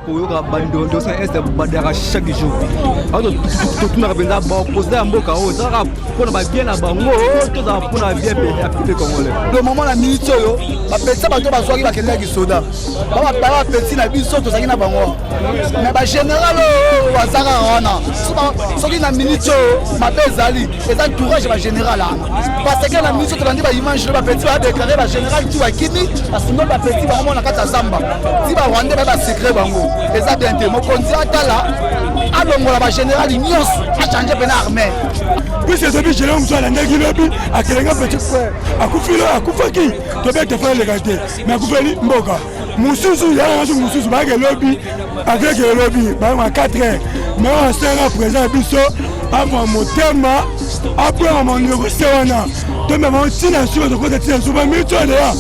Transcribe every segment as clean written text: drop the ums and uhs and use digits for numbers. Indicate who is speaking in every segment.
Speaker 1: Koyoka bandondo na est badaka chaque jour totunaka mpenza baopposant ya mboka oyo ezalaka mpona babien na bango, tozala mpona bien ya peuple congolais.
Speaker 2: Le moment na minute oyo, bapetits bato bazwaki, bakendaki soda, bapetits na biso tozalaki na bango, mais bagénéral oyo baza kaka wana. Soki na minute oyo mabe ezali, eza entourage ya bagénéral wana, parce que na minute oyo tolandi baimage oyo, bapetits badéclarer, bagénéral tu bakimi, basundoli bapetits bango mo na kati ya zamba ti barwandais baye basécre bango. Eza bien te. Mokonzi atala, alongola bagénéral nyonso, achanger mpenza armée.
Speaker 3: Puisque soki général mosusu alandaki lobi, akelenga petit frère akufili, akufaki, tobete frère eleka te, mais akufeli mboka mosusu yaka so mosusu bayake lobi, akeke lobi bayaka 4 heures. Mais oyo asenga président ya biso avwa motema, abwaka manégocier wana, tomema ntina suka, tokota ntina suka bamiti oyo deya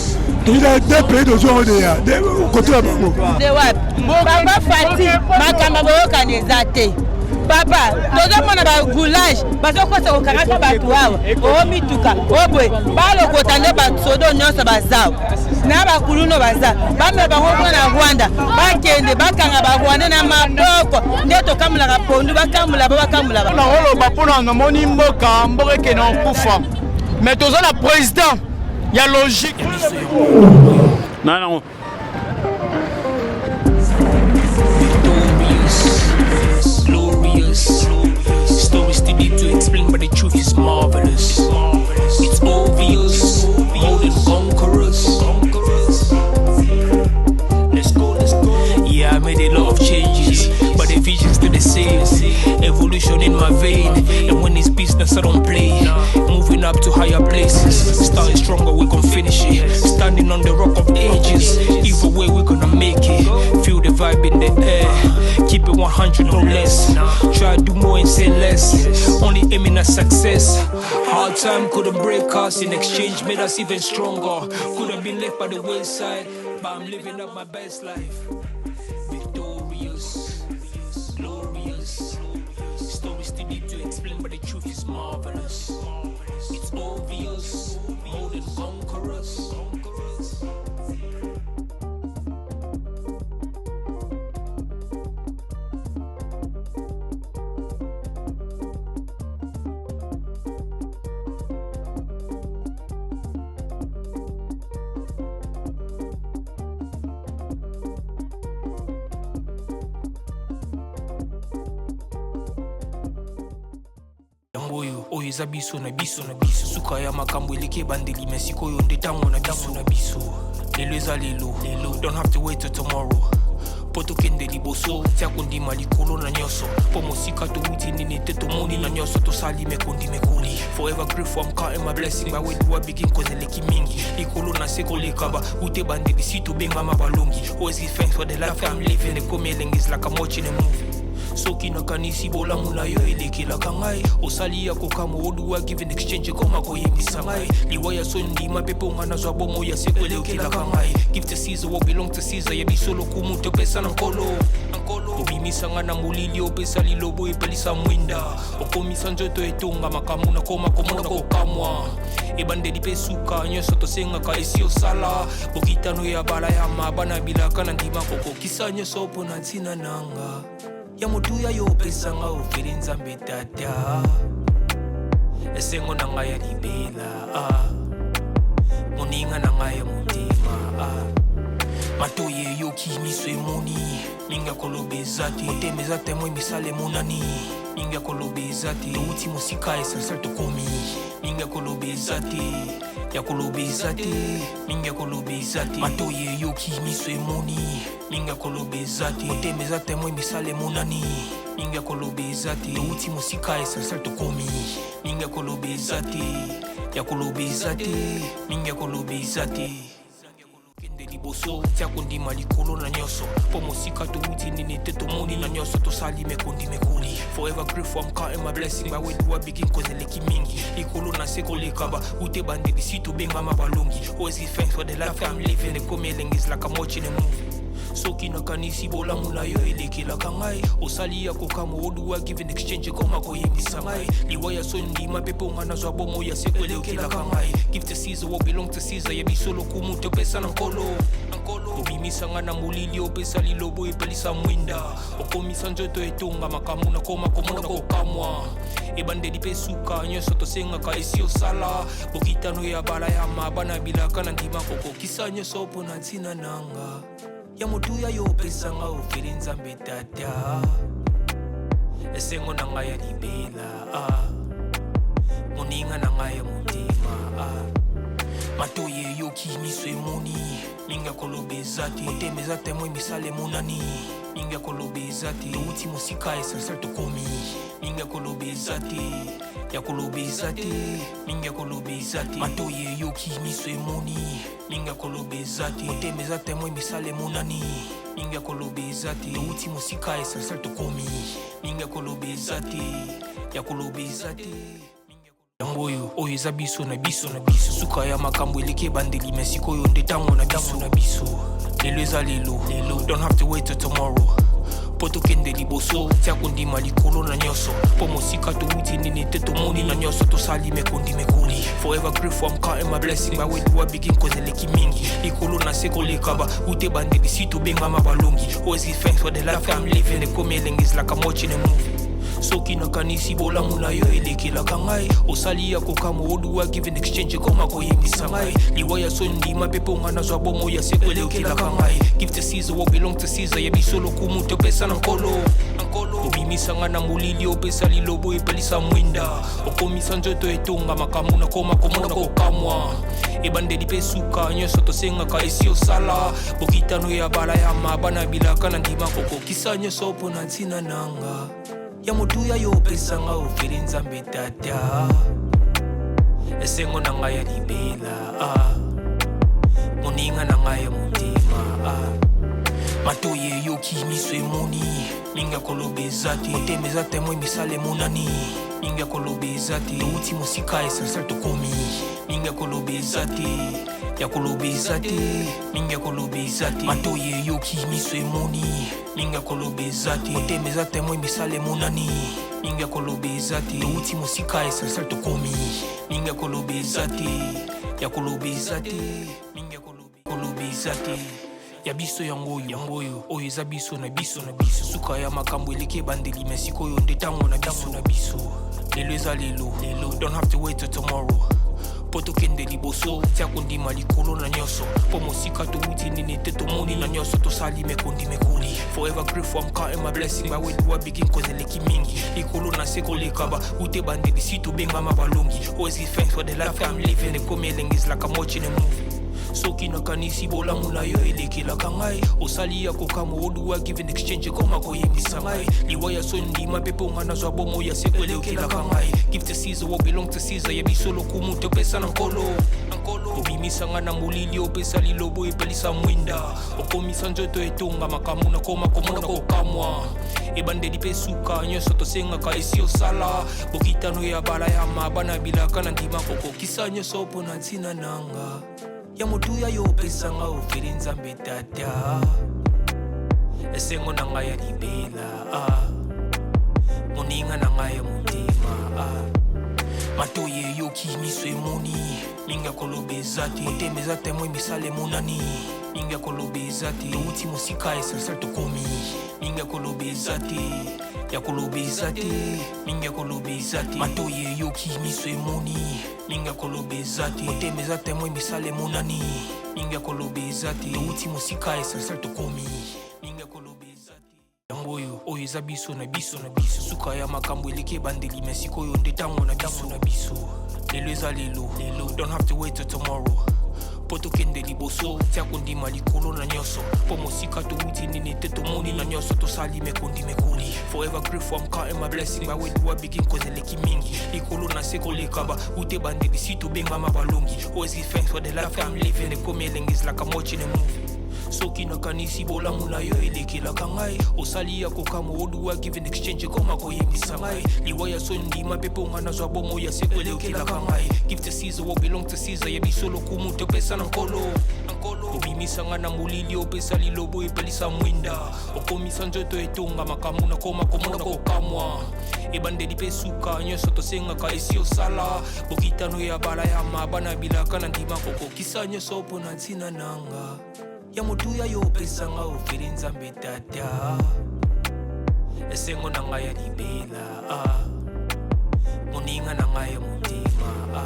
Speaker 3: toyita de pays, tozwa oyo deya kote na bango.
Speaker 4: Papa Fati, makambo boyokani eza te. Papa, tozomona baroulage bazokosa kokangaka bato awa, oo mituka o boye, balokota nde basodo nyonso bazawa na bakuluno baza, bamema bango kuna na Rwanda, bakende bakanga barwandais na maboko nde tokamolaka pondu, bakamula bo bakamula.
Speaker 5: Nakoloba mpona namoni mboka ekende kokufa, mais toza na président ya logique.
Speaker 6: Na nango.
Speaker 7: Victorious, glorious. Stories too deep to explain, but the truth is marvelous. It's obvious, more than conquerors. Let's go, let's go. Yeah, I made a lot of changes, but the vision's still the same. Evolution in my vein, and when it's business, I don't play. Moving up to higher places, starting stronger, we gon' finish it. Standing on the rock of ages, either way, we gonna make it. Feel the vibe in the air, keep it 100, no less. Try to do more and say less, only aiming at success. Hard time couldn't break us, in exchange, made us even stronger. Could have been left by the wayside, but I'm living up my best life. Victorious, glorious. Stories too deep to explain, but the truth is marvelous. It's obvious, more than conquerors. Yango oyo, oyo eza biso na biso na biso. Suka ya makambo eleki ebandeli, me sikoyo nde ntango na biso na biso. Lelo eza lelo lelo, don't have to wait till tomorrow mpo tokende liboso. Tia kondima likolo na nyonso, mpo mosika towuti nini te, tomoni na nyonso tosali mekondi mekoli. Forever grateful, I'm counting my blessing. By where do I begin? Cause eleki mingi likolo na se koleka ba ute bandeli si tobengama balongi. Always give thanks for the life I'm living. Ekomi elengi, is like I'm watching a movie. Soki nakanisi bolamu na yo elekelaka ngai, osali ya kokamwa. Oduwa give in exchange, ekoma koyembisa ngai liwa ya so ndima mpe mponga nazwa bomo ya seko elekelaka ngai. Give to Caesar what belong to Caesar, ya biso lokumu topesa na Nkolo. Obimisa ngai na molili, opesa lilobo, epelisa mwinda, okomisa nzoto etonga makambo nakoma komona kokamwa. Ebandeli mpe suka, nyonso tosengaka esi osala. Bokitano ya bala ya mabana bilaka na ndima kokokisa nyonso mpo na ntina nanga ya motuya yo opesanga ofeli. Nzambe Tata, esengo na ngai ya libela, ah. Moninga na ngai ya motema, ah. Matoi eyoki, miso emoni, mingi ya koloba eza te. Motema eza témoin, misala emonani, mingi ya koloba eza te. Touti mosika, essentiel tokomi, mingi ya koloba eza te, ya koloba eza te, mingi ya koloba eza te. Matoi eyoki, miso emoni, mingi ya koloba eza te. Motema eza témoin, misala emonani, mingi ya koloba eza te. Touti mosika, essentiel tokomi, mingi ya koloba eza te, ya koloba eza te, mingi ya koloba eza te. Kende liboso, tia kondima likolo na nyonso, mpo mosika towuti nini te, tomoni na nyonso tosali mekondi mekoli. Forever grateful, I'm counting my blessing. By where do I begin? Cause eleki mingi likolo na se koleka ba ute bandeli si tobengama balongi. Always give thanks for the life I'm living. Ekomi elengi, is like I'm watching a movie. Soki nakanisi bolamu na yo elekelaka ngai, osali ya kokamwa. Oduwa give and exchange ekoma koyebisa ngai liwa ya so ndima mpe mponga nazwa bomo ya seko elekelaka ngai. Give to Caesar what belong to Caesar. Ya biso lokumu topesa na Nkolo. Obimisa nga na molili, opesa lilobo, epelisa mwinda, okomisa nzoto etonga makambo nakoma komona kokamwa. Ebandeli mpe suka, nyonso tosengaka esi osala. Bokitano ya bala ya mabana bilaka na ndima kokokisa nyonso mpo na ntina nanga ya motuya yo opesanga ofele. Nzambe Tata, esengo na ngai ya libela, ah. Moninga na ngai ya motema, ah. Matoi eyoki, miso emoni, mingi ya koloba eza te. Motema eza témoin, misala emonani, mingi ya koloba eza te. Touti mosika, essentiel tokomi, mingi ya koloba eza te, ya koloba eza te, mingi ya koloba eza te. Matoi eyoki, miso emoni, mingi ya koloba eza te. Motema eza témoin, misala emonani, mingi ya koloba eza te. Touti mosika, essentiel tokomi, mingi ya koloba eza te, ya koloba eza te. Yango oyo, oyo eza biso na biso na biso. Suka ya makambo eleki ebandeli, me sikoyo nde ntango na biso na biso. Lelo eza lelo lelo, don't have to wait till tomorrow mpo tokende liboso. Tia kondima likolo na nyonso, mpo mosika towuti nini te tomoni na nyonso tosali mekondi mekoli. Forever grateful, I'm counting my blessing. By where do I begin? 'Cause eleki mingi likolo na se koleka ba ute bandeli si tobengama balongi. Always give thanks for the life I'm living. Ekomi elengi, is like I'm watching a movie. Soki nakanisi bolamu na yo elekelaka ngai, osali ya kokamwa. Oduwa give and exchange ekoma koyebisa ngai liwa ya so ndima mpe mponga nazwa bomo ya seko elekelaka ngai. Give to Caesar what belong to Caesar. Ya biso lokumu topesa na Nkolo. Obimisa nga na molili, opesa lilobo, epelisa mwinda, okomisa nzoto etonga makambo nakoma komona kokamwa. Ebandeli mpe suka, nyonso tosengaka esi osala. Bokitano ya bala ya mabana bilaka na ndima kokokisa nyonso mpo na ntina nanga ya motuya yo opesanga ofele. Nzambe Tata, esengo na ngai ya libela, ah. Moninga na ngai ya motema, ah. Matoi eyoki, miso emoni, mingi ya koloba eza te. Motema eza témoin, misala emonani, mingi ya koloba eza te. Touti mosika, essentiel tokomi, mingi ya koloba eza te, ya koloba eza te, mingi ya koloba eza te. Matoi eyoki, miso emoni, mingi ya koloba eza te. Motema eza témoin, misala emonani, mingi ya koloba eza te. Touti mosika, essentiel tokomi, mingi ya koloba eza te, ya koloba eza te, mingi ya koloba eza te. Ya biso yango oyo, yango oyo, oyo eza biso na biso na biso. Suka ya makambo eleki ebandeli, me sikoyo nde ntango na biso na biso. Lelo eza lelo lelo, don't have to wait till tomorrow mpo tokende liboso. Tia kondima likolo na nyonso, mpo mosika towuti nini te tomoni na nyonso tosali mekondi mekoli. Forever grateful, I'm counting my blessing. By where do I begin? 'Cause eleki mingi likolo na se koleka ba ute bandeli si tobengama balongi. Always give thanks for the life I'm living. Ekomi elengi, is like I'm watching a movie. Soki nakanisi bolamu na yo elekelaka ngai, osali ya kokamwa. Oduwa give and exchange ekoma koyebisa ngai liwa ya so ndima mpe mponga nazwa bomo ya seko elekelaka ngai. Give to Caesar what belong to Caesar. Ya biso lokumu topesa na Nkolo. Obimisa nga na molili, opesa lilobo, epelisa mwinda, okomisa nzoto etonga makambo nakoma komona kokamwa. Ebandeli mpe suka, nyonso tosengaka esi osala. Bokitano ya bala ya mabana bilaka na ndima kokokisa nyonso mpo na ntina nanga ya motuya yo opesanga ofele. Nzambe Tata, esengo na ngai ya libela, ah. Moninga na ngai ya motema, ah. Matoi eyoki, miso emoni, mingi ya koloba eza te. Motema eza témoin, misala emonani, mingi ya koloba eza te. Touti mosika, essentiel tokomi, mingi ya koloba eza te, ya koloba eza te, mingi ya koloba eza te. Matoi eyoki, miso emoni, mingi ya koloba eza te. Motema eza témoin, misala emonani, mingi ya koloba eza te. Touti mosika, essentiel tokomi, mingi ya koloba eza te. Yango oyo, oyo eza biso na biso na biso. Suka ya makambo eleki ebandeli, me sikoyo nde ntango na biso na biso. Lelo eza lelo lelo, don't have to wait till tomorrow mpo tokende liboso. Tia kondima likolo na nyonso, mpo mosika towuti nini te tomoni na nyonso tosali mekondi mekoli. Forever grateful, I'm counting my blessing. By where do I begin? 'Cause eleki mingi likolo na se koleka ba ute bandeli si tobengama balongi. Always give thanks for the life I'm living. Ekomi elengi, is like I'm watching a movie. Soki nakanisi bolamu na yo elekelaka ngai. Osali ya kokamwa oduwa give and exchange ekoma koyebisa ngai. Liwa ya soni ndima mpe mpo nga nazwa bomoi ya seko elekelaka ngai. Give to Caesar what belong to Caesar. Ya biso lokumu topesa na nkolo. Obimisa nga na molili opesa lilobo epelisa mwinda. Okomisa nzoto etonga makambo nakoma komona kokamwa. Ebandeli mpe suka nyonso tosengaka esi osala. Bokitano ya balayama bana bilaka na ndima kokokisa nyonso mpo na ntina nanga. Ya motuya yo opesanga ofeli nzambe tata. Esengo na ngai ya libela. Moninga na ngai ya motema.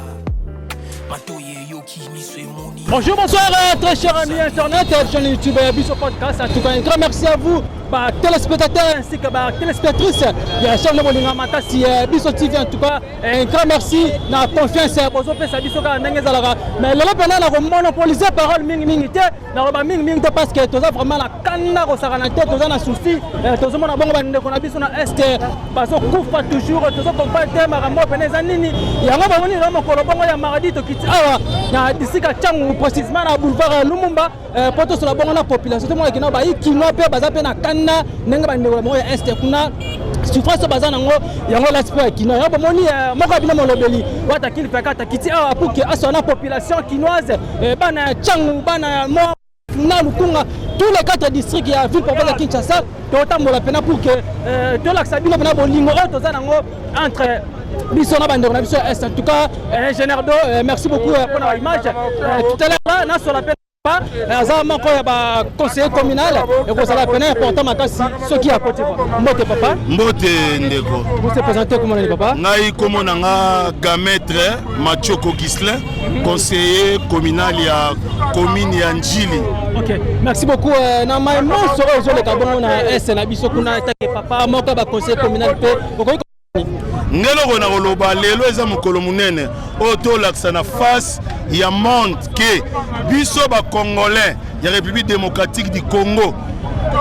Speaker 7: Matoyi eyoki miso emoni.
Speaker 8: Bonjour, bonsoir, très chers amis internautes, chaîne YouTube Biso Podcast. En tout cas, un grand merci à vous, bah, téléspectateurs ainsi que bah, téléspectatrices. Il y a chaîne Bolinga Makasi, Biso TV. En tout cas, un grand merci na confiance bozopesa biso kaka ndenge ezalaka. Mais lelo mpena na komonopoliser parole mingi mingi te, na mingi mingi te parce que toza vraiment na kanda kosakana te, toza na souci, tozomona bongo bandeko na biso na est bazokufa toujours, tozokomprendre te makambo oyo pene eza nini. Yango bamoni lelo mokolo bongo ya mardi tokiti awa na disika Tshangu, précisément na boulevard Lumumba, po tosola bongo na population. Tomona kino bayi kino mpe baza mpe na kanda ndenge bandeko na bango ya est kuna souffrance oyo baza nango, yango lasi mpo ya kino. Yango bomoni moko ya bino molobeli wata kilipaka takiti awa pour que asola na population kinoise, bana ya Tshangu, bana ya mo na Lukunga, tous les quatre districts ya ville province ya Kinshasa. Totambola mpena pour que tolakisa bino mpena bolingo oyo toza nango entre biso na bandeko na biso ya est. En tout cas, ingénieur do, merci beaucoup mpona baimage. Tout à l'heure là nasola mpe aza moko ya baconseiller communal, ekozala pene important makasi soki akoti. Mbote papa.
Speaker 6: Mbote ndeko.
Speaker 8: Vous se présentez comment nani papa?
Speaker 6: Ngai kombo na nga Gametre Mathioko Gislin, conseiller communal ya commune ya Njili.
Speaker 8: Ok, merci beaucoup. Na mai nyonso oyo ozoleka bongo na est na biso kuna, etake papa moko ya baconseiller communal mpe okoki
Speaker 6: Nde eloko na koloba, lelo eza mokolo monene oyo tolakisa na face ya monde ke biso bacongolais ya République démocratique du Congo,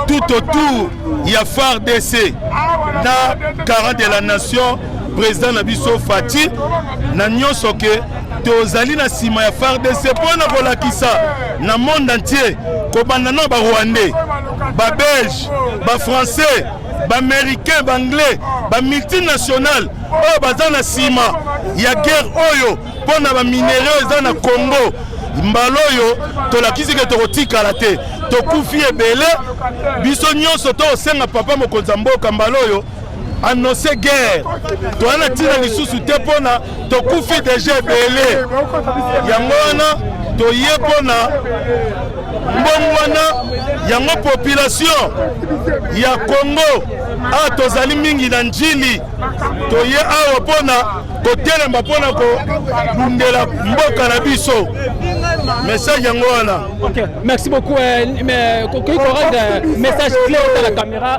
Speaker 6: tout autour ya FARDC na 40 de la nation, président na biso Fatshi na nyonso, ke tozali na nsima ya FARDC mpo na kolakisa na monde entier, kobanda na barwandais, babelge, bafrançais, baaméricain, baanglais, bamultinational oyo baza na nsima ya guerre oyo mpo na baminerais eza na Congo. Mbala oyo tolakisi ke tokotikala te, tokufi ebele. Biso nyonso tokosenga papa mokonzi ya mboka mbala oyo annonce guerre. Toza na ntina lisusu te mpona tokufi déjà ebele. Yango wana toye mpona mbongo wana. Yango population ya Congo awa tozali mingi na Njili, toye awa mpona kotelema mpona kobundela mboka na biso. Message yango wana.
Speaker 8: Ok, merci beaucoup. Mais okoki korendre message clair à la caméra,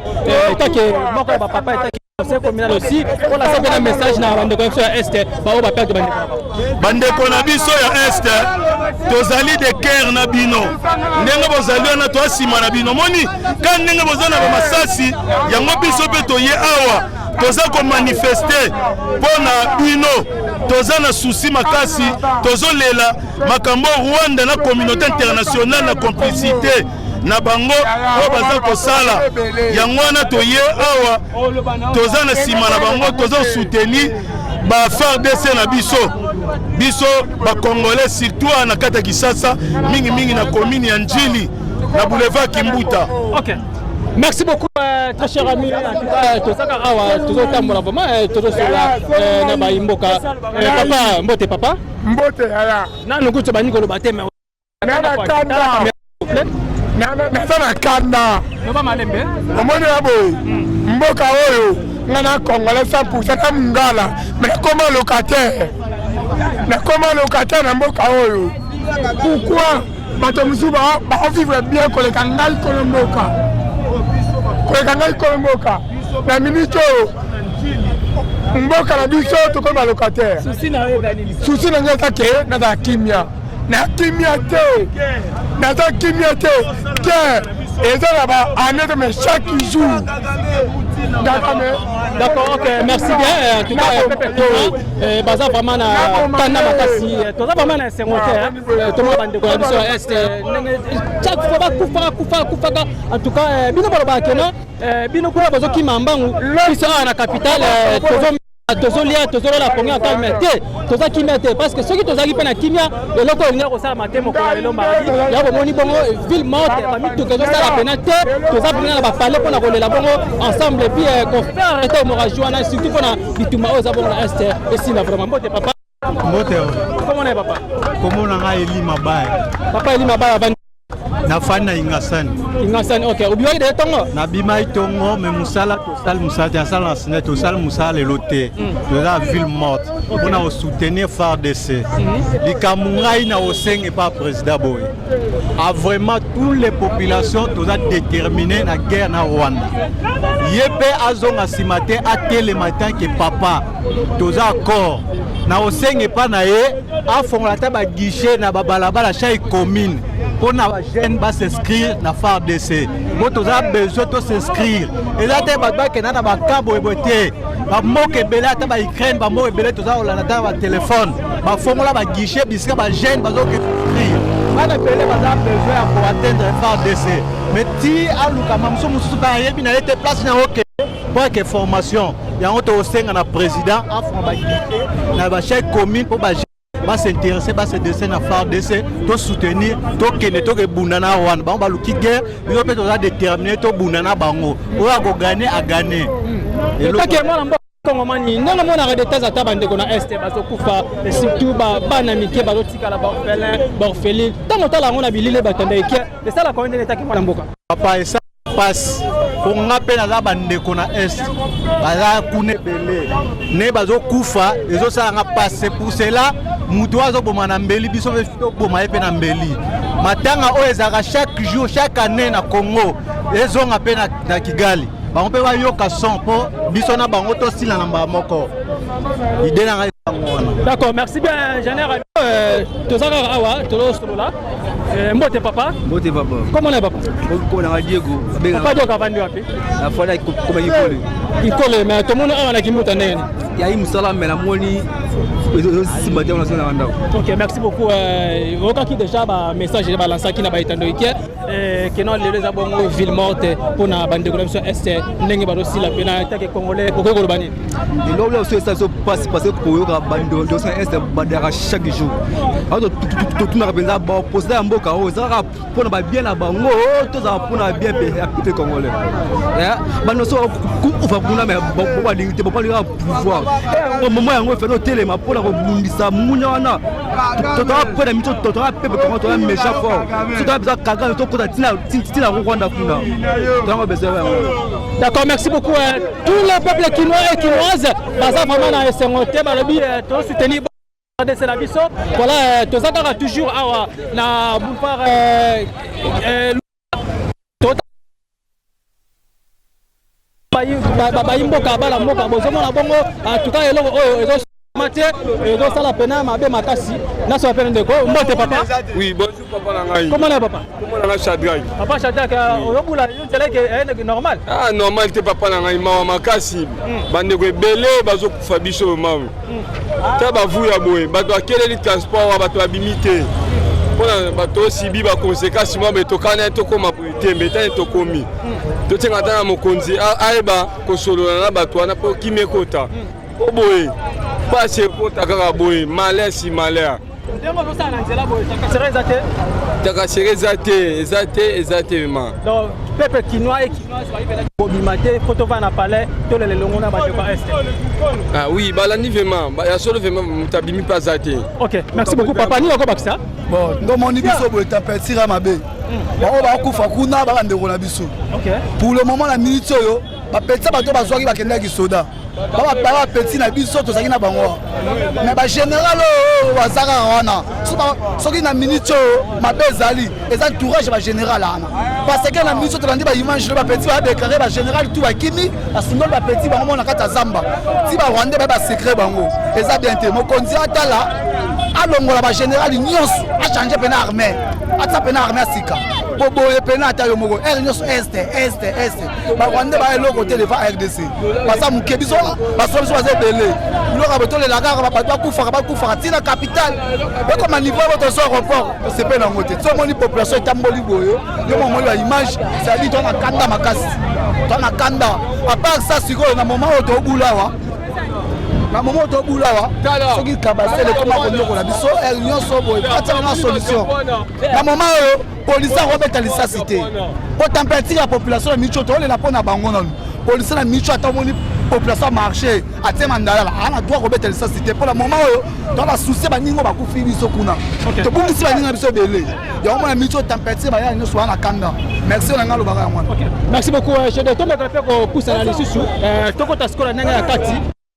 Speaker 8: etake moko ya bapapa, etake conseil communal aussi, mpona sa mpe na message na bandeko na biso ya est baoyo baperdre bandeko na bango.
Speaker 6: Bandeko na biso ya est, tozali de cœur na bino. Ndenge bozali wana, toa nsima na bino. Moni ka ndenge boza na bamasasi yango, biso mpe toye awa, toza komanifester mpo na bino. Toza na souci makasi, tozolela makambo Rwanda na communauté internationale na complicité na bango oyo baza kosala. Yango wana toye awa, toza na nsima na bango, toza soutenir ba FARDC na biso. Biso bacongolais, surtout awa na kati ya Kinshasa, mingimingi na commune ya Njili, na boulevard Kimbuta.
Speaker 8: Ok. Merci beaucoup, très cher ami. En tout cas, tozaka awa, tozotambola vraiment, tozosola na bayimboka. Papa, mbote papa.
Speaker 3: Mbote yaya.
Speaker 8: Nanu kutu bani koloba te mais
Speaker 3: na na kanda, naza na kanda.
Speaker 8: Loba malembe.
Speaker 3: Omoni ya boye, mboka oyo nga na congolais 100 na mongala, mais nakoma locataire, nakoma locataire na mboka oyo. Pourquoi bato mosusu baovivre bien koleka ngai kolo mboka, koleka ngai kolo mboka? Na minute oyo mboka na biso tokomi balocataire. Souci na ngai eza ke nazala kimia. Na kimia te, naza kimia te te. Eza na ba année te mais chaque jour. Kagame.
Speaker 8: D'accord, ok, merci bien. En tout cas, Pepe Koma, baza vraiment na kanda makasi. Toza vraiment na esengo te. Tomona bandeko na biso ya Est ndenge chaque fois bakufaka kufaka kufaka. En tout cas, bino balobaka ke non, bino kuna bazokima mbangu, biso awa na capitale tozo tozolia, tozolola pongi ya calme te, toza kimia te, parce que soki tozalaki mpe na kimia, eloko oyo elingi kosalama te. Mokolo ya lelo mardi ya bomoni bongo ville morte, bamituka ezosala pena te. Toza mpena na bapale mpona kolela bongo ensemble et puis kofaire arrêter hémorragie wana, surtout mpona bitumba oyo eza bongo na Est esila vraiment. Mbote papa.
Speaker 9: Mbote.
Speaker 8: Komona ye papa?
Speaker 9: Kombo na ngai Eli Mabaya.
Speaker 8: Papa Eli Mabaya, avandi?
Speaker 9: Nafandi na Ingasani.
Speaker 8: Ingasani, ok. Obimaki deja ntongo?
Speaker 9: Nabimaki ntongo, me mosala tosali mosala te. Nasala na SNEL. Tosali mosala lelo te, toza ville morte mpona kosoutenir FARDC. Likambo ngai na kosenga epa président boye, a vraiment toutes les populations toza déterminé na guerre na Rwanda. Ye mpe azonga nsima te, atelema tant que papa. Toza accord na kosenga epa na ye afongola ata baguichet na babalabala chaque commune mpona bajeune bas'inscrire na FARDC, po toza besoin tos'inscrire. Eza te bato bakenda na baka boyeboye te. Bamboka ebele, ata baUkraine, bamboka ebele toza kolanda ata batelefone, bafongola baguichet bisika bajeune bazokeinscrire. Bana ebele baza besoin ya koatteindre FARDC, mais ti alukama mosusu mosusu mpe ayebi na ye te place na okende mpo ake formation yango. Tokosenga na président afonga baguichet na bachaque commune mpo bas'intéresser, basedresse na FARDC, tosoutenir, tokende tokebunda na wana. Bango baluki guerre, biso mpe toza déterminé, tobunda na bango. Oyo akogagner, agagner.
Speaker 8: Etake mwana mboka kongomani, ndenge omonaka de temps ata bandeko na Est bazokufa, surtout bana mike bazotikala baorphelin, baorpheline, ntango otala yango na bilili batanda eke esalaka oyo ndenge etaki mwana mboka?
Speaker 9: Papa, esa pasi po nga mpe naza bandeko na Est, baza kuna ebele nde bazokufa, ezosala nga pasi. C'est pour cela moto oyo azoboma na mbeli, biso mpe toboma ye mpe na mbeli. Matanga oyo ezalaka chaque jour, chaque année na Congo, ezonga mpe na Kigali, bango mpe bayoka son mpo biso na bango tosila na mbala moko. Idée na ngai yango wana.
Speaker 8: D'accord, merci bien Janer. Toza kaka awa tozosolola. Mbote papa.
Speaker 1: Mbote papa.
Speaker 8: Kombo na papa?
Speaker 1: Kombo na Diego.
Speaker 8: Papa Diego, avandi wapi?
Speaker 1: Nafanda koma Ikole.
Speaker 8: Ikole, mais tomoni awa na Kimbuta ndenge nini?
Speaker 1: Yayi mosala, me namoni ezosimba te, wana na ndako.
Speaker 8: Ok, merci beaucoup. Oyokaki déjà bamessage balansaki na baetando ike keno lelo eza bongo ville morte mpona bandeko na biso Est ndenge bazosila mpe na etake congolais, okoki koloba nini?
Speaker 1: Eloko oyo esa biso mpasi, parce que koyoka bandoso na Est badaka chaque jour, ato totunaka mpenza baopposant ya mboka oyo, eza kaka mpona babien na bango, tozala mpona bien ya peuple congolais. Bandoso kufa kuna, me balingi te, balingi pouvoir. Momo yango efele otelema mpona kobundisa munya wana. Totoka mpe na miso, totoka peuple congolais, toza méchant fort. So toza besoin Kagame, tokota ntina Rwanda kuna, toyango besoin yango.
Speaker 8: D'accord, merci beaucoup. Tout le peuple kinois et kinoise, baza vraiment na esengo te, balobi tosoutenir RDC na biso. Voilà, toza kaka toujours awa na boulevard bayi mboka, bala mboka. Bozomona bongo, en tout cas eloko oyo ezosama te, ezosala pena mabe makasi. Nasoba pene ndeko. Mbote papa.
Speaker 10: Oui, bonjour papa na ngai.
Speaker 8: Comment na papa?
Speaker 10: Kombo na ngai Shadrach.
Speaker 8: Papa Shadrach, oyobula yo nzela eke normal?
Speaker 10: Ah, normal te papa na ngai, mawa makasi. Bandeko ebele bazokufa, biso mama. Ta bavuya boye, bato bakeleli transport wa bato babimi te. Mpona bato osibi baconséquence mwa boye, tokana tokóma boye te, mbe tani tokomi. Totenga ata na mokonzi ayeba kosolola na bato wana mpo kimia ekota. Po boye pasi ekota kaka boye, malheur si malheur.
Speaker 8: Ndenge ozosala na nzela boye, tracasserie eza te?
Speaker 10: Tracasserie eza te, eza te, eza te ma.
Speaker 8: Donc peuple kinois et kinoise bayi mpena kobima te, po tovanda na palais, tolela elongo na bandeko ya Est.
Speaker 10: Ah oui, balandi vraiment ya solo, vraiment moto abimi mpe aza te.
Speaker 8: Ok, merci beaucoup papa. Nini okobakisa?
Speaker 2: Bon, ndomoni biso boye, température ya mabe. Bango bakufa kuna, babandeko na biso. Pour le moment, na minute oyo, bapetisa bato bazwaki bakendaki soda, bapeti na biso tozalaki na bango, mais bagénéral oyo baza kaka wana. Soki na minute oyo mabe ezali, eza entourage ya bagénéral wana, parce que na minute oyo tolandi baimage, bapeti badéclare bagénéral tout bakimi, basundoli bapeti bango mona kati ya zamba ti barwandais baye basecret bango. Eza bien te. Mokonzi atala, alongola bagénéral nyonso, achange mpena armée, atia mpena armée ya sika. Po boye pena ata yo moko heure nyonso est est est barwandais baya eloko te devant rdc baza moke biso basoda biso baza ebele biloko ya botolela kaka bato bakufaka bakufaka ntina capitale ekoma niveau bo tozwa aéroport tosepeli yango te so omoni population etamboli boye yo momoni ba image c'est-à-dire toa na kanda makasi toa na kanda à part ça sikoyo na moment oyo tobula awa na moment oyo tobula awa soki kabasele ekoma konyokola biso heure nyonso boye atiaka na solution na moment oyo polisi akobeta lisasi te po temperature ya population na micho toyolela mpo na bango nanu polisi na micho ata omoni population ya marché atie mandalala aa na droit kobeta lisasi te mpo na moment oyo to na souci baninga bakufi biso kuna tobungisi baninga biso ebele yango mona micho temperature baya nyonso wana kanda merci na ngai alobaka yango wana
Speaker 8: merci beaucoup euh, chede tomeka mpe kopusana lisusu euh, tokota sikola ndenge ya kati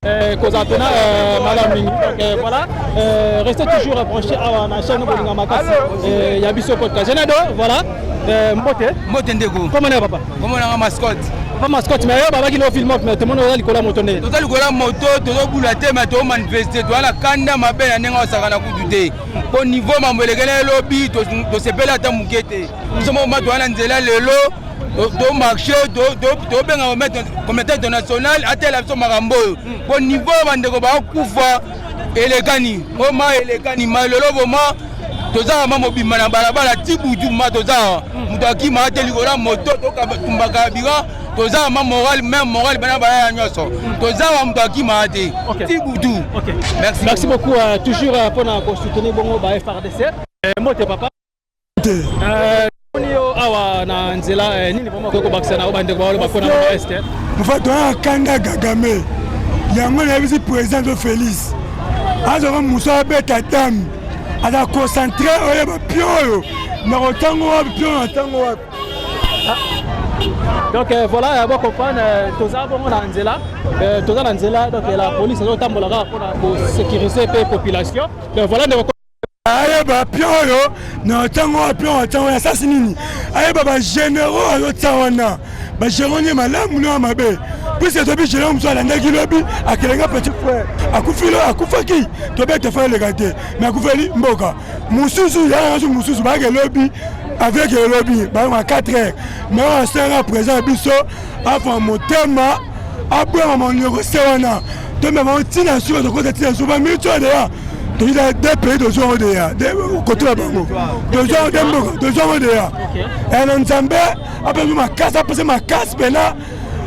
Speaker 8: euh, kozala mpena malamu mingi donc voilà restez toujours branché awa na chaîne bolinga makasi ya biso podcast genado voilà mbote
Speaker 1: mbote ndeko
Speaker 8: komona yo papa
Speaker 1: komona nga mascotte
Speaker 8: papa mascotte mais yo babaki no film mais tomoni oza likolo ya moto ndenge
Speaker 1: toza likolo ya moto tozobula te mais tomanifeste toza na kanda mabe na ndenge osaka na kutu te mpo niveau mambo elekeli elobi tosepeli ata moke te biso moko ma toza na nzela lelo tomarche tobenga comité international atela biso makambo oyo mpo niveau bandeko bakufa elekani oma elekani ma lelo boma toza ma mobimba na balabala ti butu ma toza moto akima te likolo ya moto totumbaka bira toza ma moral même moral bana baya nyonso toza wa moto akima te ti butu.
Speaker 8: Merci, merci beaucoup euh, toujours euh, mpona kosoutenir bongo ba FRDC. Euh, mbote papa
Speaker 3: te
Speaker 8: moni yo awa na nzela nini vraiment okoki kobakisa na oyo bandeko baoloba mpona ba est?
Speaker 3: Mofa toyaka kanda Kagame yango nayebisi président to Félix azwaka mosu abeta dame aza concentre oyeba pio oyo na kotango wapi pio na ntango wapi.
Speaker 8: Donc euh, voilà, euh, comprendre, euh, toza bongo na nzela, euh, toza na nzela, donc la police azotambola kaka mpona kosécuriser mpe population. Donc voilà ndeko
Speaker 3: ayeba pion oyo na ntango wapi pion na ntango ya sasi nini ayeba bagénéraux azotia wana bagénéraux nie malamu no ya mabe puiske toyebi généraux mosusu alandaki lobi akelenga petit frère akufi lo akufaki tobeta fa eleka te mais akufeli mboka mosusu yanga mosusu bayake lobi avec elobi bayaka 4 heures mais oyo asenga président ya biso afa motema abwema monioko se wana tomema ngo ntina suka tokota ntina suka bamiti oyo deya toza de pays tozwa yango deya kotula bango tozwa yango de mboka tozwa yango deya na nzambe apesa makasi apesa makasi mpena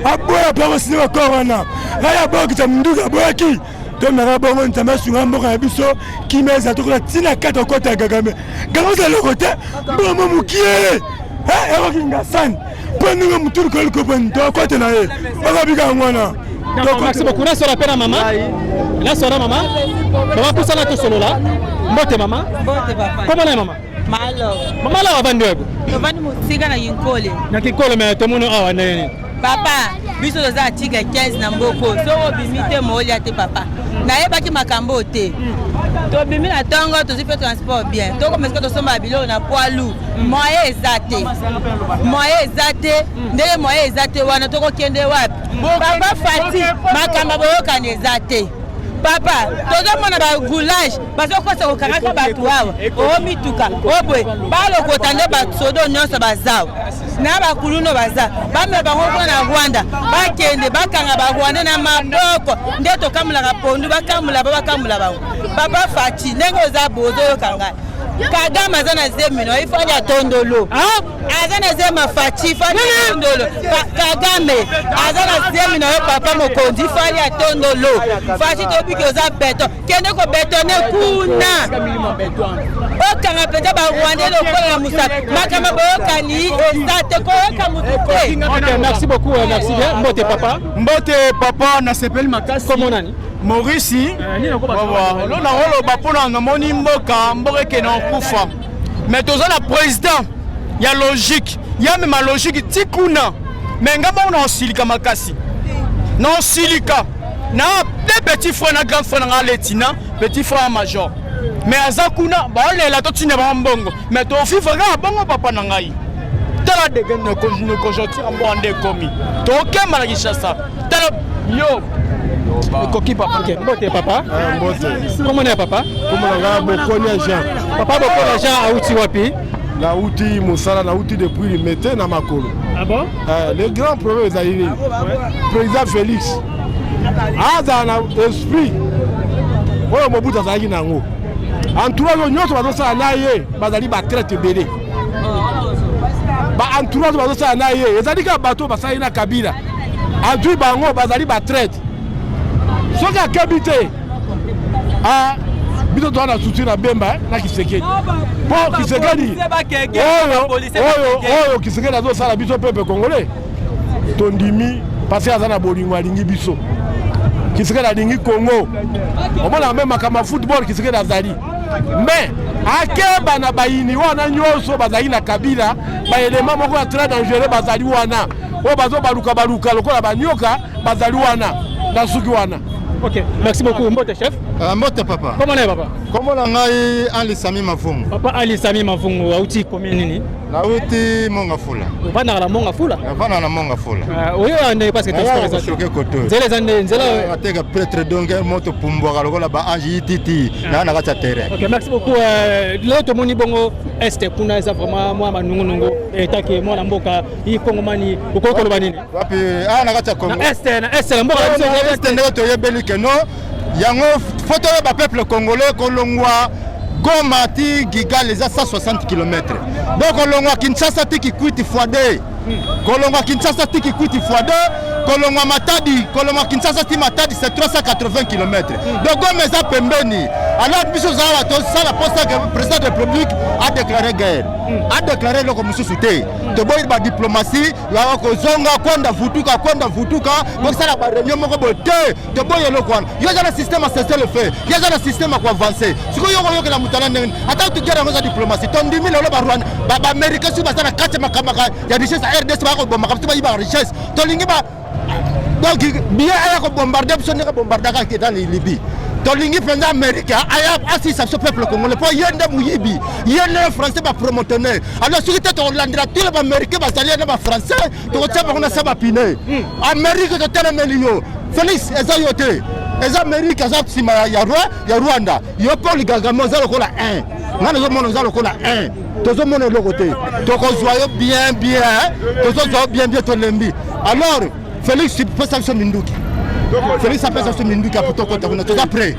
Speaker 3: aboya mpe akosine bakor wana ngai aboyakisa munduki aboyaki tomeka bongo nzambe asunga mboka na biso kimia eza tokola ntina kati okota ya Kagame Kagame oza eloko te mboka mo mokie ekoki ngasani mpo ndenge motu likolo likolo tokota na ye bakabika yango wana.
Speaker 8: Merci beaucoup. Nasola mpe na mama, nasola mama, mama pusana tosolola. Mbote mama.
Speaker 4: Mbote papa.
Speaker 8: Komona ye mama?
Speaker 4: Malo.
Speaker 8: Mama lawa avandi wapi?
Speaker 4: Tovandi mosika na Kinkole.
Speaker 8: Na Kinkole, me tomoni awa ndenge nini?
Speaker 4: Papa, biso toza article 15 na mboko, soki obimi te moolia te papa. Nayebaki makambo oyo te. Tobimi na ntongo, tozwi mpe transport bien, tokoma esika tosomba biloko na poids lourd, moyen eza te, moyen eza te. Ndenge moyen eza te wana tokokende wapi? Papa Fati, makambo boyokani eza te papa. Tozomona bagoulage bazokosa kokangaka bato awa o mituka o boye balokota nde basodo nyonso bazawa na bakuluno baza bamema bango kuna na Rwanda, bakende bakanga barwandais na maboko nde tokamolaka pondu, bakamula ba bakamula bango. Papa Faci, ndenge oza bo ozoyoka ngai, Kagame aza na zemi no ifani atondolo aza na zemi Faci ifani atondolo. Kagame aza na zemi na yo papa mokonzi ifani atondolo. Faci, tobiki oza beton, kende kobetone kuna okanga mpenza barwandais lokola na mosaka. Makambo boyokani eza te, koyoka motu te.
Speaker 8: Ok, merci beaucoup, euh, merci bien. Mbote papa.
Speaker 5: Mbote papa, nasepeli makasi.
Speaker 8: Kombo nani?
Speaker 5: Maurice. Lo nakoloba mpona namoni mboka mboka ekende kokufa mais toza na président ya logique ya mema logique ti kuna mais nga bongo naosilika makasi naosilika na deux petits frères na grand frère na nga letina petit frère major mais aza kuna baolela totinda bango mbongo mais tovivre kaka bongo papa na ngai. Tala dege na conjoncture mboka nde ekomi tokemba na Kinshasa tala yo
Speaker 8: ekoki papa. Ok, mbote papa.
Speaker 3: Mbote.
Speaker 8: Komona ya papa?
Speaker 3: Komona nga Bokonia Jean.
Speaker 8: Papa Bokonia Jean auti wapi?
Speaker 11: Nauti mosala, nauti depuis Limete na makolo.
Speaker 8: Ah bon?
Speaker 11: Le grand problème ezali nini? Président Félix azala na esprit oyo Mobutu azalaki na yango. Entourage oyo nyonso bazosala na ye bazali batraite ebele. Ba entourage bazosala na ye ezali kaka bato oyo basalaki na Kabila. Azwi bango bazali batraite. Soki akebi te, ah, biso toza na souci na Bemba na Kisekedi mpo Kisekedi oyo oyo oyo Kisekedi azosala biso peuple congolais tondimi parce que aza na bolingo, alingi biso. Kisekedi alingi Congo. Omona me makambo ya football, Kisekedi azali mais akeba na bayini wana nyonso bazali na Kabila. Baelema moko ya très dangereux bazali wana oyo bazobaluka baluka lokola banyoka, bazali wana na suki wana.
Speaker 8: Ok, merci beaucoup. Mbote chef.
Speaker 12: Mbote papa.
Speaker 8: Comment est papa?
Speaker 12: Kombo na ngai Ali Sami Mavungu.
Speaker 8: Papa Ali Sami Mavungu, auti commune nini?
Speaker 12: Nauti Mongafula.
Speaker 8: Ovandaka na Mongafula?
Speaker 12: Navanda na Mongafula.
Speaker 8: Oyo ande parce que transport eza
Speaker 12: te. Koto.
Speaker 8: Nzela eza nde nzela.
Speaker 12: Ateka prêtre donc moto pumbwaka lokola ba ange ititi na na kati ya terrain.
Speaker 8: Ok, merci beaucoup. Lelo tomoni bongo est kuna eza vraiment mwa manungunungu etake mwana mboka ikongomani, okoki koloba nini?
Speaker 12: Wapi? Ah, na kati ya Congo.
Speaker 8: Na est, na est na mboka na biso.
Speaker 12: Est ndenge toyebeli ke no yango fo toyeba peuple congolais, kolongwa Goma ti Kigali eza 160 km. Donc kolongwa Kinshasa ti Kikwiti fois 2, kolongwa Kinshasa ti Kikwiti fois 2, kolongwa Matadi, kolongwa Kinshasa ti Matadi c'est 380 km. Donc Goma eza pembeni. Alors biso ozala tosala mposa ke président de république adéclaré guerre, adéclaré eloko mosusu te. Toboyi badiplomatie yaka kozonga kwenda vutuka kwenda vutuka kosala baréunion moko boye te. Toboyi eloko wana. Yo eza na système ya cessez le feu, yo eza na système ya koavance. Sikoyo yo koyokela moto ana ndenge ata tugere yango eza diplomatie. Tondimi lelo barwanda, baaméricain soki baza na kati ya makambo ya richesse ya RDC, baya kobomaka biso, bayiba richesse. Tolingi ba donc bien aya kobombarde biso ndenge bombardaka dans Libye. Tolingi mpenza Amérique aya asisa biso peuple congolais mpo ye nde moyibi, ye nde français bapromotionnaire. Alors soki te tokolandela tule baaméricain bazali na bafrançais, tokotia bango na sa bapine. Amérique, totelemeli yo. Félix eza yo te, eza Amérique aza nsima ya ya Rwanda. Yo Paul Kagame oza lokola 1, ngai nazomona oza lokola 1, tozomona eloko te. Tokozwa yo bien bien, tozozwa yo bien bien, tolembi. Alors Félix, pesa biso minduki. Félix apesa biso minduki apo tokota kuna, toza prêt.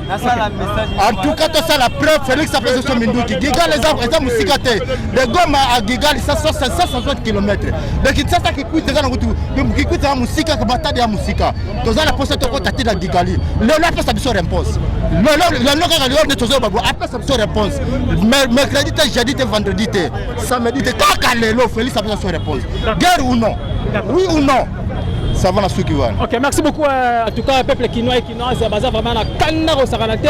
Speaker 12: En tout cas tosala prêt. Félix apesa biso minduki. Kigali eza mosika te. De Goma à Kigali 160 km, de Kinshasa Kikwit eza na kutu Kikwit eza mosika, Matadi ya mosika. Toza na posa tokota te na Kigali. Lelo apesa biso réponse, lelo lelo kaka lelo nde tozoyoba bo apesa biso réponse. Mercredi te, jeudi te, vendredi te, samedi te, kaka lelo Félix apesa biso réponse: guerre ou non, oui ou non. Ça va na suki wana.
Speaker 8: Ok, merci beaucoup. En tout cas, peuple kinois et kinoise baza vraiment na kanda kosakana te.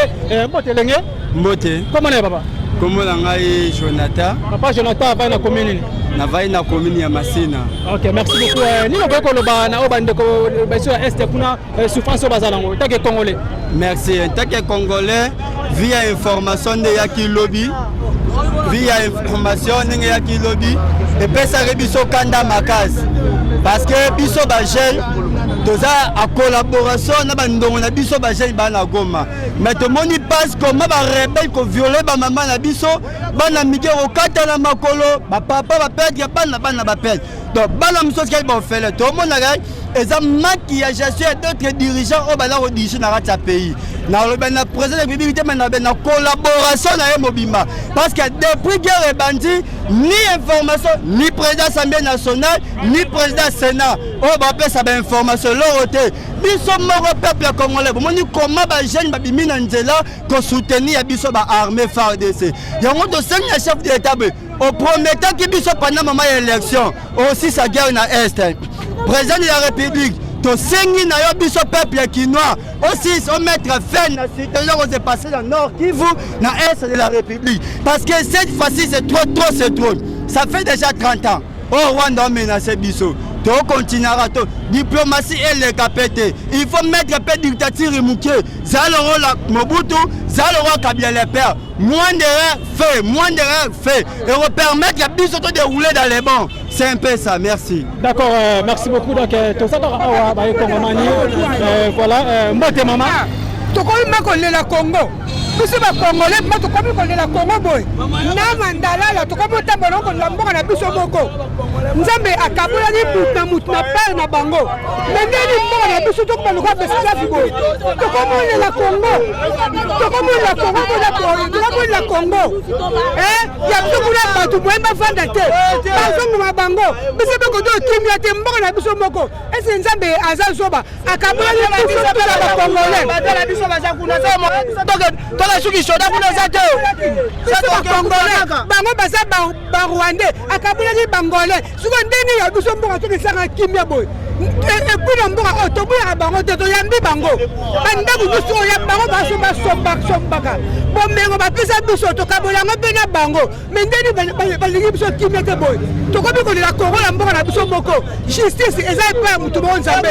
Speaker 8: Mbote elenge.
Speaker 13: Mbote.
Speaker 8: Comment na papa?
Speaker 13: Kombo na ngai Jonathan.
Speaker 8: Papa Jonathan, avai na commune nini?
Speaker 13: Navai na commune ya Masina.
Speaker 8: Ok, merci beaucoup. Nini okoki koloba na oyo bandeko biso ya est kuna, souffrance oyo baza nango tant que congolais?
Speaker 13: Merci. En tant que congolais, via information nde eyaki lobi, via information ndenge eyaki lobi epesaki biso kanda makasi parce que biso bajeune toza a collaboration na bandongo na biso bajeune baa na Goma, mais tomoni mpasi koma barebele koviole bamama na biso, bana mike kokata na makolo, bapapa baperdre bana, bana baperdre. Donc bana mosusu atikali baofele. Tomonaka eza manque ya gestion ya d'autres dirigeants oyo baza kodirige na kati ya pays. Naloba na président de république te, mais naloba na collaboration na ye mobimba parce que depuis guerre ebandi, ni information, ni président assemblée nationale, ni président sénat oyo bapesa bainformation, eloko te. Biso moko peuple congolais bomoni koma bajeune babimi na nzela kosoutenir ya biso baarmée FARDC. Yango tosengi na chef de l'état boye: oprometaki biso pendant mama ya élection osisa guerre na est. Président de la république, tosengi na yo, biso peuple kinois, aussi omettre fin na situation kose passer na Nord Kivu, na est de la république, parce que cette fois-ci c'est trop trop, c'est trop. Ça fait déjà 30 ans oyo Rwanda omenace biso, tokontinuaka to diplomatie eleka mpe te. Il faut mettre mpe dictature moke. Zala lokola Mobutu, zala lokola Kabila le père. Moins d'erreur fait, moins d'erreur fait et repermettre biso to dérouler dans les bons. C'est un peu ça, merci.
Speaker 8: D'accord, merci beaucoup. Donc toza kaka awa baye kongomani, voilà. Mbote mama.
Speaker 14: Tokomi ma kolela Congo. Biso bacongolais mpo tokomi kolela Kongo boye na mandalala, tokomi otambola kolela mboka na biso moko. Nzambe akabolaki mutu na mutu na pere na bango, me ndeni mboka na biso tokoma lokola besclave boye. Tokomolela Kongo, tokomolela Kongo bona boye, tokomolela Kongo ya biso kuna bato boye bafanda te, bazongoma bango. Biso mpe koto kimia te, mboka na biso moko. Ese Nzambe aza zoba? Akabolaki biso tuna bacongolais
Speaker 5: batala biso baza kuna toka suki soda kuna eza te.
Speaker 14: Biso bacongolais, bango baza barwandais, akabolaki bangolais. Siko ndenge ya biso mboka soki esanga kimia boye, epui na mboka oyo tobuyaka bango te, toyambi bango. Bandako nyonso oyo ya bango baso basombaka, bomengo bapesa biso, tokabola yango mpe na bango. Me ndeni balingi biso kimia te boye, tokomi kolela Kongo na mboka na biso moko. Justice eza epai ya motu moko, Nzambe.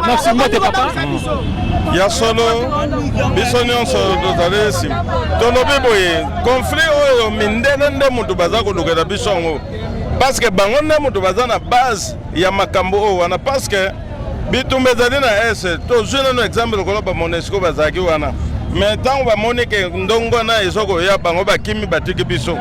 Speaker 8: Merci, mbote papa.
Speaker 6: Ya solo, biso nyonso tozali nsima. Tolobi boye, conflit oyo mindele nde motu baza kolukela biso yango, parce que bango nde motu baza na base ya makambo oyo wana, parce que bitumba ezali na Est. Tozwi nano exemple lokola baMONUSCO bazalaki wana, mais ntango bamoni ke ndongo wana ezokoya, bango bakimi, batiki biso.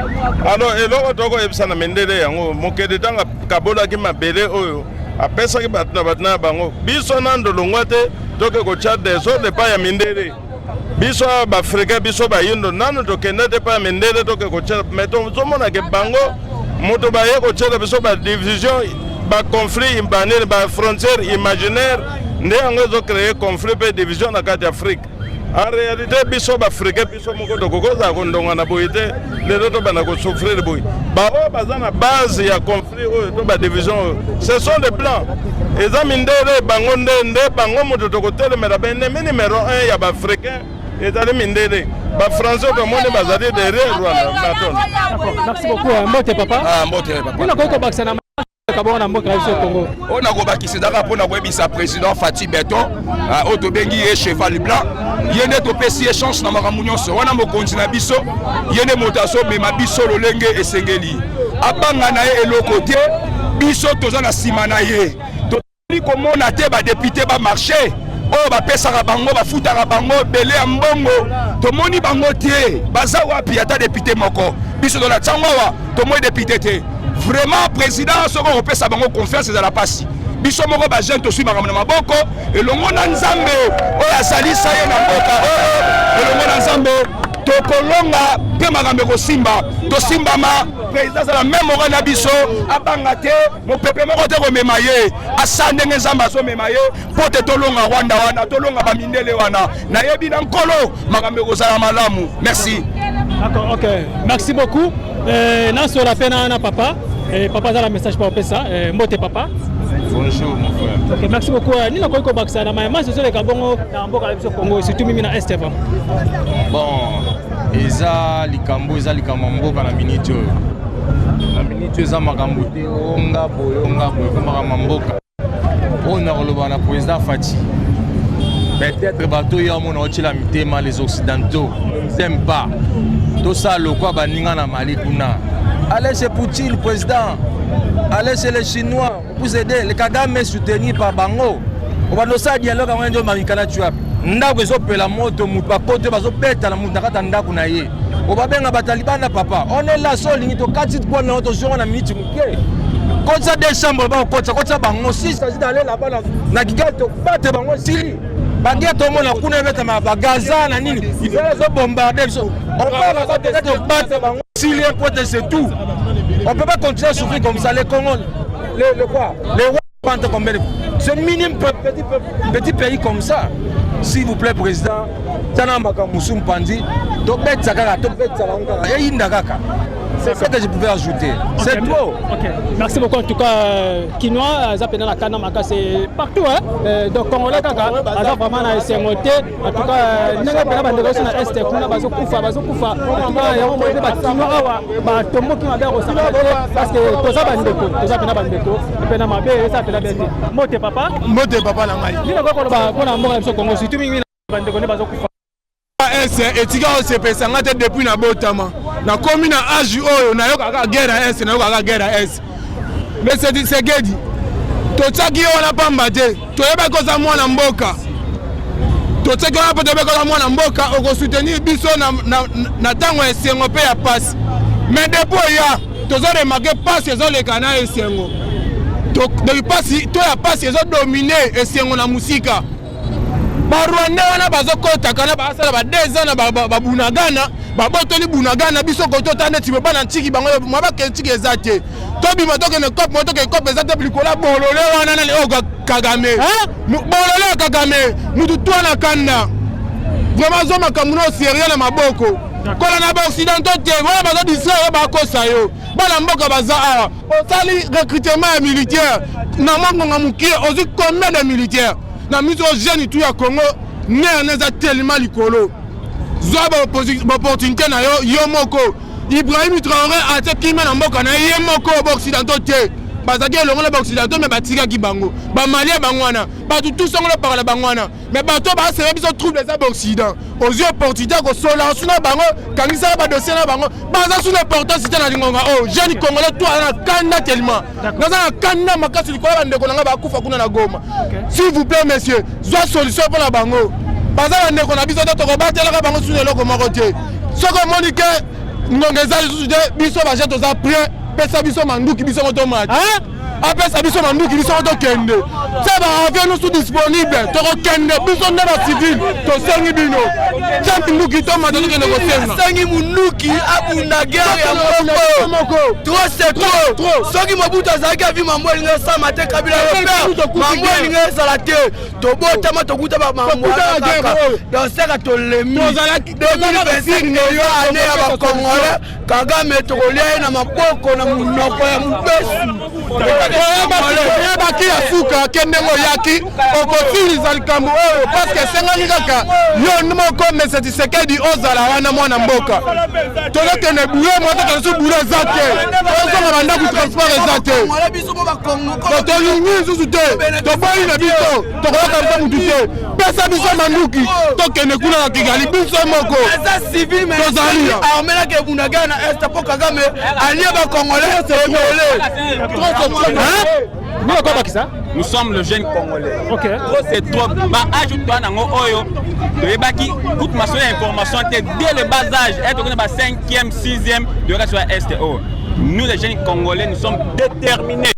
Speaker 6: Alors eloko tokoyebisa na mindele yango, mokeli ntango akabolaki mabele oyo, apesaki bato na bato na bango. Biso nando longwa te, toke kotya desordre epai ya mindele. Biso awa baafricain, biso bayindo, nanu tokende te epai ya mindele toke kotyela, mais tozomona ke bango moto baye kotyela biso badivision, baconflit, banini, bafrontière imaginaire. Nde yango ezocréer conflit mpe division na kati ya Afrique. En réalité, biso baafricain, biso moko tokoki kozala kondonga na boye te. Lelo tobanda kosouffrir boye, baoyo baza na base ya conflit oyo to badivision oyo, ce sont des blancs, eza mindele. Bango nde nde bango moto tokotelemela. Baennemi numéro 1 ya baafricain ezali mindele. Bafrançais tomoni bazali derrière Rwanda. Matondo.
Speaker 8: Merci beaucoup. Mbote papa.
Speaker 15: Ah, mbote papa.
Speaker 8: Mpona koki kobakisa na kabongo na mboka ya biso Congo?
Speaker 15: Oyo nakobakisa ezaka mpona koyebisa président Fatshi Béton, oyo tobengi ye cheval blanc, ye nde topesi ye chance na makambo nyonso wana. Mokonzi na biso, ye nde moto azomema biso lolenge esengeli. Abanga na ye eloko te, biso toza na nsima na ye. Tozali komona te badéputé bamarché oyo bapesaka bango, bafutaka bango ebele ya mbongo, tomoni bango te. Baza wapi? Ata député moko biso tona ntango awa tomoni député te. Vraiment, président, soki okopesa bango confiance, ezala mpasi. Biso moko bajeune toswi makambo na maboko elongo na Nzambe oyo azalisa ye na mboka oyo. Elongo na Nzambe tokolonga mpe makambo ekosimba. Tosimbama, président azala même moko na biso, abanga te, mopepe moko te komema ye, asa ndenge Nzambe azomema ye mpo te tolonga Rwanda wana, tolonga bamindele wana. Nayebi na Nkolo makambo ekozala malamu. Merci.
Speaker 8: D'accord, ok. Merci beaucoup. Nasola mpe na papa. Papa aza na message mpo opesa. Mbote papa.
Speaker 16: Bonjour mon frère.
Speaker 8: Ok, merci beaucoup. Nini nakoki kobakisa na mayema ezoleka bongo na mboka na biso Congo, surtout mimi na Est vraiment?
Speaker 16: Bon, eza likambo, eza likambo ya mboka na miniti oyo. Na miniti oyo eza makambo te onga boye, onga boye, ko makambo ya mboka. Oyo nakoloba na président Fatshi, peut-être bato oyo amona otyela mitema, les occidentaux n'aiment pas. Tosala lokwa baninga na Mali kuna. Allez chez Poutine, président. Allez chez les Chinois pour aider. Le Kagame est soutenu par bango. Obanda osala dialogue yango nde omamikana tu wapi? Ndako ezopela moto, moto bakote bazobeta na moto na kati ya ndako na ye, obabenga bato ya libanda. Papa, on est là. So olingi tokati pone yango, tozonga na miniti moke. Kotisa deux chambre, bakokotisa kotisa bango. Si s'agit d'aller là-bas na Kigali, tobate bango esili. Baguerre tomona kuna ebetama bagaza na nini, Israel ezobombarde biso, on part là-bas, peut-être battre bango esili un point, c'est tout. On peut pas continuer à souffrir comme ça. Les Congo, le quoi, les rois combien de ce minime petit, petit pays comme ça. S'il vous plaît, président, tana makambo mosusu mpanzi, tobetisa kaka, tobetisa bango kaka, eyinda kaka. C'est ce que je pouvais ajouter. C'est trop.
Speaker 8: Ok. Merci beaucoup en tout cas, Kinois, aza pena na kana makasi partout hein. Donc Congolais kaka aza vraiment na esengo te. En tout cas, ndenge pena bandeko nyonso na Est kuna bazokufa, bazokufa. En tout cas, yango moye mpe bakinois awa batomboki mabe ya kosangana te, parce que toza bandeko, toza pena bandeko, pena mabe eza pena bien te. Mbote papa.
Speaker 3: Mbote papa na ngai.
Speaker 8: Nini okoki koloba mpona mboka na biso Congo, surtout mingi bandeko nde bazokufa?
Speaker 3: Est etika osepesa nga te. Depuis nabotama, nakomi na age oyo, nayokaka guerre ya Est, nayokaka guerre ya Est. Mais Tshisekedi, totiaki ye wana pamba te, toyebaki oza mwana mboka.
Speaker 17: Totiaki wana mpo tobekola mwana mboka, okosoutenir biso na ntango ya esengo mpe ya pasi. Mais depuis oya, tozo remarke pasi ezoleka na esengo. Donc pasi to ya pasi ezodomine esengo na mosika. Barwandais wana bazokotaka na basala ba 2 ans na babunagana, babotoli bunagana biso koto ota neti bana ntiki bango mwa bakende ntiki eza te. Tobima tokende cope mwa tokende cope eza te likolo ya bolole wana nani oyo Kagame. Bolole ya Kagame mutu twa na kanda. Vraiment zwa makambo na sérieux na maboko. Kola na ba occidentaux te, wana bazo distraire yo bakosa yo. Bana mboka baza awa. Osali recrutement ya militaire na mwa ngonga mokie ozwi combien de militaire? Na miso jeune tout ya Congo nerf eza tellement likolo. Zwa ba opportunité na yo yo moko. Ibrahim Traoré atie kimia na mboka na ye moko, ba occidentaux te. Bazalaki elongo na ba occidentaux mais batikaki bango. Ba Malien bango wana, bato tout songolo pakala bango wana. Mais bato baseme biso trouble eza ba occident. Ozwi opportunité ya kosola osu na bango, kangisaka ba dossier na bango. Baza sous importance te na lingonga oyo. Jeune congolais tout aza na kanda tellement. Naza na kanda makasi likolo ya bandeko na ngai bakufa kuna na Goma. S'il vous plaît monsieur, zwa solution mpo na bango. Baza bandeko na biso te, tokobatelaka bango sous eloko moko te. Soki omoni ke ngonga eza lisusu te, biso baje toza prêt, pesa biso manduki biso moko tomata. Apesa biso manduki biso moko tokende. Tia ba avion nyonso disponible, tokokende biso nde ba civil, tosengi bino. Tia minduki tomata tokende kosenga.
Speaker 13: Asengi munduki abunda guerre ya moko. Trop c'est trop. Soki Mobutu azalaki avi mambo elingi esama te, Kabila le père mambo elingi ezala te. Tobotama tokuta ba mambo kaka. Donc seka tolemi. 2025 eza année ya ba Congolais. Kagame tokolia ye na maboko na monoko ya mobesu.
Speaker 17: Oyebaki ya suka ke ndenge oyaki okosilisa likambo oyo parce que esengaki kaka yo moko Monsieur Tshisekedi ozala wana mwana mboka. Tozokende bulo moko tokende so bulo eza te, tozonga bandako transport eza te, tolingi lisusu te, toboyi na biso, tokoyoka biso mutu te. Pesa biso manduki tokende kuna na Kigali biso moko.
Speaker 13: Tozali armée na kebunda guerre na est po Kagame alie ba congolais ebele.
Speaker 18: Nous sommes le jeune congolais.
Speaker 8: Okay.
Speaker 18: Trop c'est trop. Ba âge toi nango oyo toyebaki kutu masolo ya information te dès le bas âge eh, tokende ba 5e 6e toyoka sur est oyo. Nous les jeunes congolais nous sommes déterminés.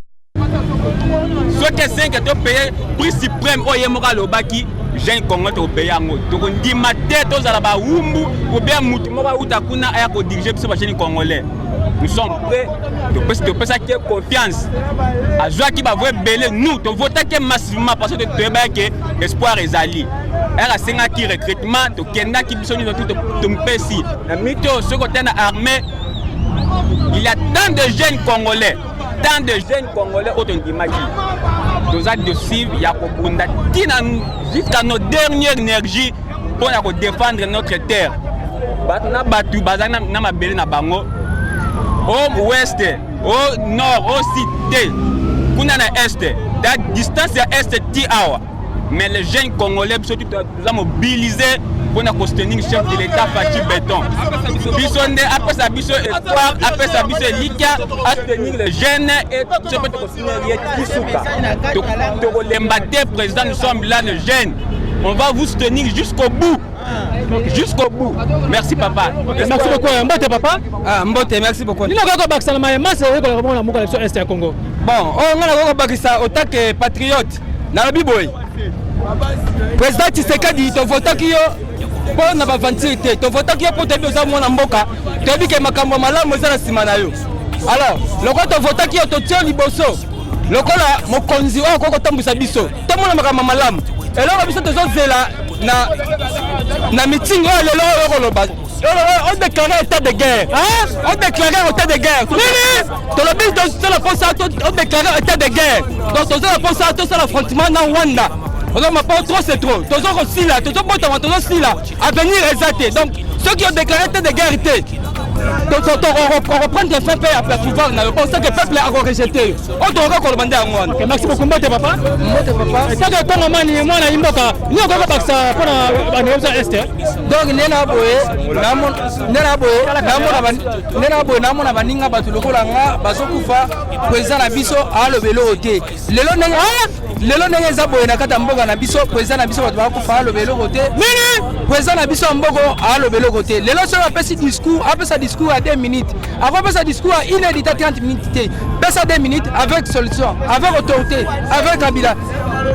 Speaker 18: Soki esengi topaye prix suprême oyo ye moko alobaki jeune congolais tokopaye yango, tokondima te tozala bawumbu ou bien mutu moko auta kuna aya kodirige biso ba jeune congolais. Nous sommes prêts, topesaki ye confiance, azwaki bavoi ebele, nous tovotaki massivement parce que toyebaki ke espoir ezali. Ere asengaki recrutement, tokendaki biso nyonso tu tompesi na mito. Soki otali na armée, il y a tant de jeunes congolais, tant de jeunes congolais oyo tondimaki, toza dessus ya kobunda tina jusqu'à nos dernières énergies mpo na kodéfendre notre terre. Bato na bato baza na mabele na bango, au ouest, au nord, au sud te, kuna na est, da distance ya est ti awa. Mais les jeunes congolais biso toza mobilisé mpo na kosoutenir chef de l'état Fatshi Béton. Biso nde apesa biso espoir, apesa biso elikya, asoutenir les jeunes et biso mpe tokosoutenir ye ti suka. Tokolemba te président, nous sommes là les jeunes, on va vous soutenir jusqu'au bout. Jusqu'au bout. Merci papa.
Speaker 8: Okay, merci beaucoup. Mbote papa.
Speaker 1: Ah, mbote, merci beaucoup.
Speaker 8: Nino kaka bakisa na maye masa oyekola komona mboka na biso est ya Congo.
Speaker 1: Bon, oyo nga nakoki kobakisa autant que patriote, nalobi boye. Président Tshisekedi, tovotaki yo mpo na baventure te, tovotaki yo mpo toyebi oza mwana mboka, toyebi ke makambo ya malamu eza na nsima na yo. Alors, lokola tovotaki yo, totie yo liboso lokola mokonzi oyo akoki kotambwisa biso, tomona makambo ya malamu. Eloko biso tozozela na meeting oyo lelo oyo koloba, on déclare état de guerre. On déclare état de guerre. Tolobi tosala mposa, on déclare état de guerre. Donc tozala mposa tosala affrontement na Rwanda. Ozoma po trop c'est trop. Tozo kosila, tozobotama, tozosila. Avenir eza te. Donc soki on déclare état de guerre te, reprendre fin mpe ya pouvoir na yo. Bon, c'est que peuple akorejeter yo. Oyo tokoka koloba nde yango wana.
Speaker 8: Okay, merci beaucoup. Mbote papa.
Speaker 1: Mbote papa.
Speaker 8: Etaka ekongomani mwana imboka nini okoki kobakisa mpona bandeko biso ya est?
Speaker 1: Donc nde na boye, nde na boye, nde na boye, namona baninga bato lokola nga bazokufa, président na biso aloba eloko te lelo ndenge.
Speaker 19: Lelo ndenge eza boye na kati ya mboka na biso, président na biso bato bakufa aloba eloko te. Nini? Président na biso ya mboko aloba eloko te. Lelo soki apesi discours, apesa discours ya 2 minutes. Akopesa discours ya 1 heure de 30 minutes te. Pesa 2 minutes avec solution, avec autorité, avec Kabila.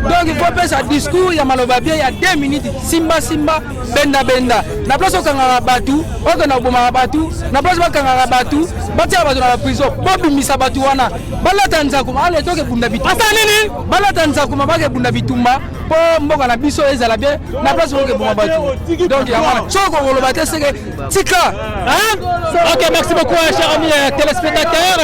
Speaker 19: Donc il faut pesa discours ya maloba bien ya 2 minutes, simba simba, benda benda. Na place okangaka bato, okenda kobomaka bato, na place bakangaka bato, batiaka bato na ba prison, bobimisa bato wana. Balata nzakuma, ale toke bunda bitumba. Asa nini? Balata nzakuma bake bunda bitumba po mboka na biso ezala bien na place oke boma bato. Donc yango wana soki okoloba te seke tika.
Speaker 8: Hein? Ok, merci beaucoup, chers amis téléspectateurs,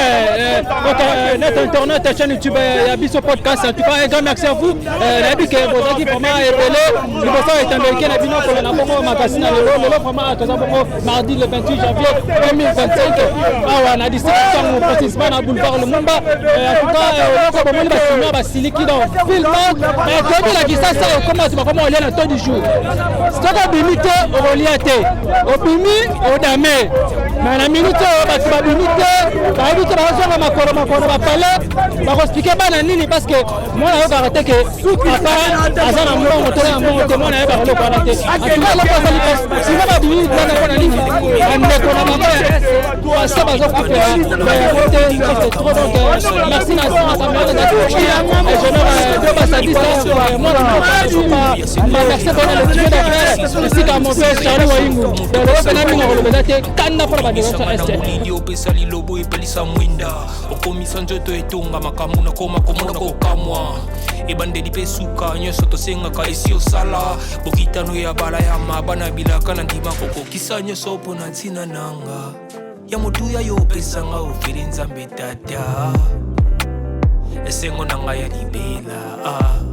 Speaker 8: donc, notre internet, chaîne YouTube, ya Biso Podcast. En tout cas, un grand merci à vous. Nayebi ke bozalaki vraiment ebele liboso ya etambelike na bino kolanda bongo makasi na lelo. Lelo vraiment toza bongo mardi le 28 janvier 2025 awa na district Tshangu, précisément na boulevard Lumumba. En tout cas, eloko bomoni, basinois basiliki donc filement, mais toyebi na Kisasa ekoma bato bakoma kolia na taux du jour. Soki obimi te, okolia te, obimi odame. Mais na minute oyo bato babimi te, bayebi te bazonga makolo makolo bapale bakoexpliquer bana nini, parce que mwana ayokaka te ke papa aza na mbongo to na mbongo te. Mwana ayebaka eloko wana te. En tout cas, eloko azali sima babimi wana mpona nini? Bandeko na bango ya pase bazokufela yango te. C'est trop. Donc merci na camarade ingénieur de basadisa mwana merci mpona le tuyau d'affaire esika mon frère Charlie Waingu. Lelo mpena mingi kolobela te, kanda mpona bandeko ya este.
Speaker 7: Molili opesa lilobo, epelisa mwinda, okomisa nzoto etonga makambo nakoma komona kokamwa. Ebandeli mpe suka nyonso tosengaka esi osala bokitano ya bala ya mabana bilaka na ndima kokokisa nyonso mpo na ntina nanga ya motuya yo opesanga ofeli Nzambe tata, esengo na ngai ya libela ah.